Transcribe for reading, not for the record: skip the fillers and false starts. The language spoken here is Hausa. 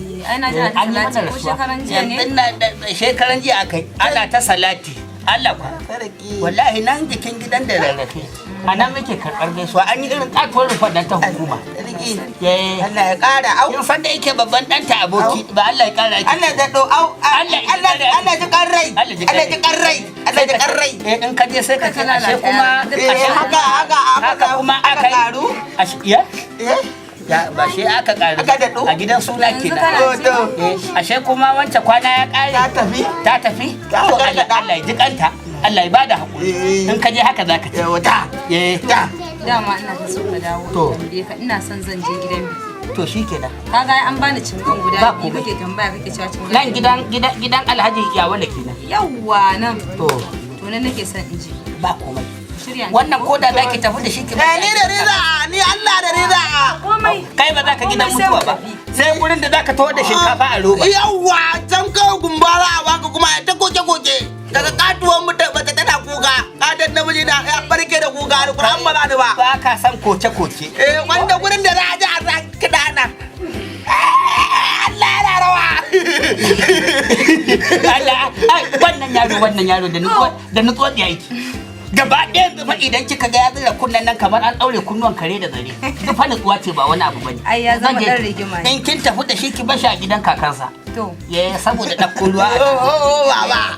Eh, ai na ji An an yi mana salati ko rasuwa. shekaran jiya ne? Yanzu shekaran jiya akai ana ta salati. Allah kwa. Sarki. Wallahi nan jikin gidan da rarrafe. A nan muke karɓar gaisuwa, an yi irin katuwar rufar nan ta hukuma. Sarki. Eh. Allah ya ƙara au. Kin san da yake babban ɗanta aboki ba, Allah ya ƙara ake. Allah ya daɗo au. Allah ya Allah ji ƙarai. Allah ji ƙarrai. Allah ji Allah ji ƙarrai. Allah ji ƙarrai. Eh, in ka je sai ka ce Ka ashe lalata kuma yara. Eh, ashe haka haka haka kuma aka yi karu. Ashe ya Eh, ya ba shi aka karu. Aka daɗu. A gidan suna Yanzu kenan. kana To, to. Eh, ashe kuma wancan kwana ya ƙare. Ta tafi. Ta tafi. Ta To Allah gargaɗa. Allah ya ji kanta. Allah ya bada hakuri. Eh. In ka je haka zaka ce. Yawa ta. Eh. Ta. Dama ina ta so ka dawo To. in tambaye ka, ina son zan je gidan biki. To shikenan. Ka ga an bani cingan Ba guda biyu, komai. kake tambaya, kake cewa cingan. Nan gidan Alhaji Yawale kenan. Yawwa, nan. To. To, nan nake son in je. Ba komai. Shirya in Wannan tafi. koda zaki tafi da shi ki Eh, ni da riza, ni Allah da riza. Komai. Kai ba za ka gidan Komai sai mutuwa mu ba. tafi. Sai gurin da zaka taho da shinkafa a roba. Yawwa, can kawai gumba za a baka kuma ta koke koke. Daga katuwan mutum mace tana kuka, katon namiji na ya barke da kuka, Alƙur'an ba za ni ba. Ba ka san koke koke. Eh, wanda gurin da za a ji a sa kiɗa nan. Eh, Allah yana rawa. Allah, ai wannan yaro da nutsuwa da yake. Gaba ɗaya yanzu fa idan kika ga ya zira kunnen nan kamar an ɗaure kunnuwan kare da zare. Duk fa nutsuwa ce, ba wani abu bane. Ai ya zama Zan je- ɗan rigima ne. In kin tafi da shi ki bashi a gidan kakansa. To. Ya saboda ɗauko ruwa a Oh, oh, oh, baba.